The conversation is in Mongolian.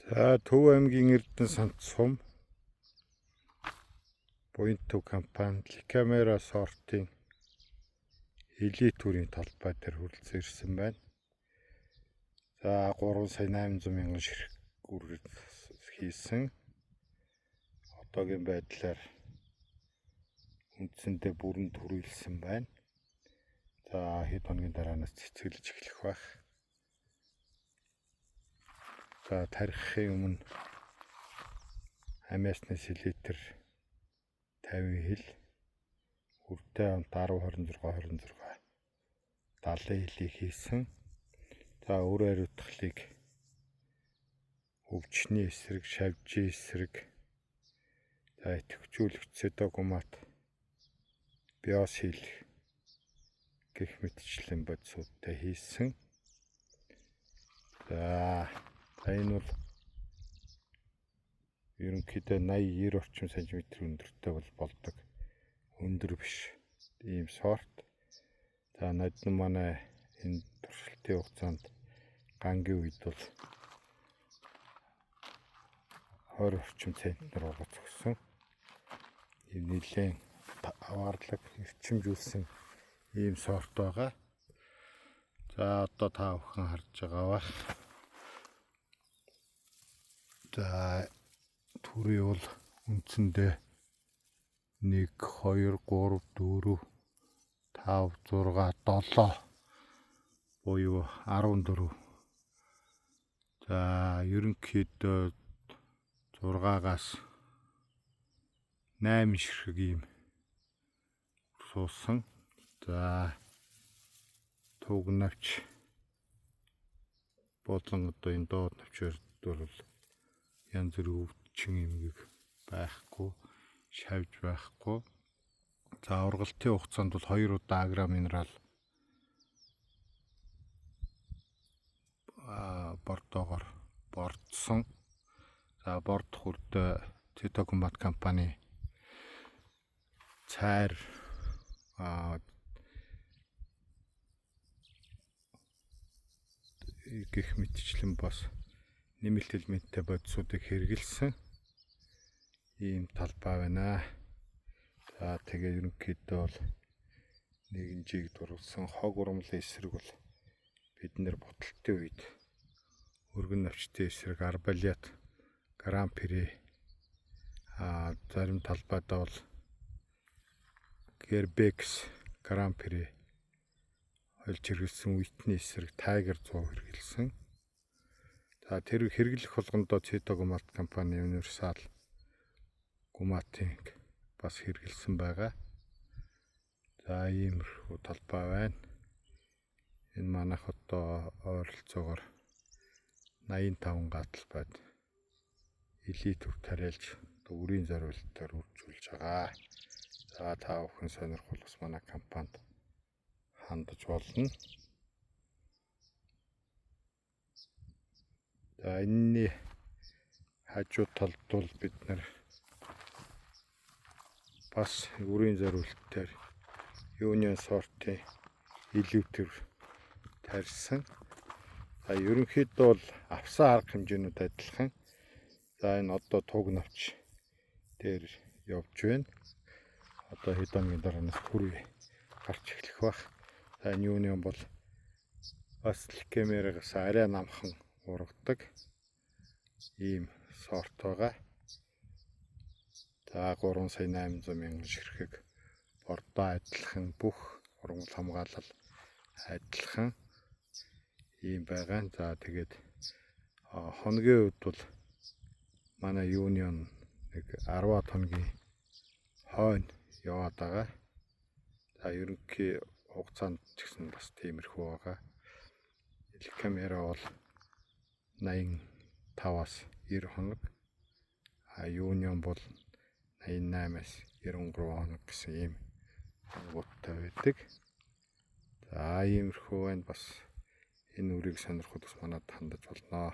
За, Төв аймгийн Эрдэнэ сум Буянтөв компани Ликамера сортын элит төрийн талбай дээр хүрэлцэн ирсэн байна. За, 3 сая 800 мянган ширхэг үргэлж хийсэн. Одоогийн байдлаар үндсэндээ бүрэн төрүүлсэн байна. За, хэд хоногийн дараанаас цэцгэлж эхлэх байх. За, тарихын өмнө амиасны селитер 50 хил, үртэй онт 10 26 26 70 хилийг хийсэн. За, өөр хариуцлагыг өвчний эсрэг, шавжийн эсрэг, за, идэвхжүүлэгч цитогумат, биосил гэх мэтчлэн бодисуудтай хийсэн. За, энэ бол ерөнхийдөө 80 90 орчим сантиметр өндөртэй бол болдог. Өндөр биш. Ийм сорт. За, ноднин манай энэ туршилтын хугацаанд гангийн үед бол 20 орчим центнер ургац өгсөн. Ийм нэлээд аваарлаг эрчимжүүлсэн ийм сорт байгаа. За, одоо та бүхэн харж байгаа бах. За, төрийн бол үндсэндээ 1 2 3 4 5 6 7 буюу 14. За, ерөнхийдөө 6-аас 8 ширхэг ийм суусан. За, туг навч болон одоо энэ доод навчаар бол янз бүрийн өвчин эмгэг байхгүй, шавж байхгүй. За, ургалтын хугацаанд бол 2 удаа агро минерал бордоогоор бордсон. За, бордох үрдээ Цитокомбат компани цайр гэх мэтчлэн бас нэмэлт элементтэй бодисуудыг хэрэглэсэн ийм талбай байна. За, тэгээ ерөнхийдөө бол нэгэн жиг дурлсан хог урмлын эсрэг бол бид нэр буталтын үед өргөн навчтын эсрэг арбалиат гран при, зарим талбайдаа бол Гербекс гран при хольж хэрэглэсэн, үейтний эсрэг Тайгер 100 хэрэглэсэн. За, тэр хэрэглэх болгондоо Цитогумат компани универсал гуматын бас хэрэглэсэн байгаа. За, иймэрхүү талбай байна. Энэ манайх одоо ойролцоогоор 85 га талбайд элит төр тариалж үрийн зориултаар үржүүлж байгаа. За, та бүхэн сонирхол бас манай компанид хандаж болно. За, энэний хажуу талд бол бид нар бас үрийн зориултаар Union сортын илүү төр тарьсан. За, ерөнхийдөө бол авсан арга хэмжээнүүд адилхан. За, энэ одоо туг навч дээр явж байна. Одоо хэд хоногийн дараанаас түрүү гарч эхлэх байх. За, энэ Union бол бас ликемерагаас арай намхан ургадаг ийм сорт байгаа. За, 3 сая 800 мянган ширхэг бордоо адилхан, бүх ургамал хамгаалал адилхан ийм байгаа. За, тэгээд хоногийн хувьд бол манай Union нэг 10 хоногийн хойно яваад байгаа. За, ерөнхий хугацаанд ч гэсэн бас тиймэрхүү байгаа. Камера бол 85-аас 90 хоног. А Union бол 88-аас 93 хоног гэсэн ийм хоногуудтай байдаг. За, иймэрхүү байна. Бас энэ үрийг сонирхол бас манад хандаж болно.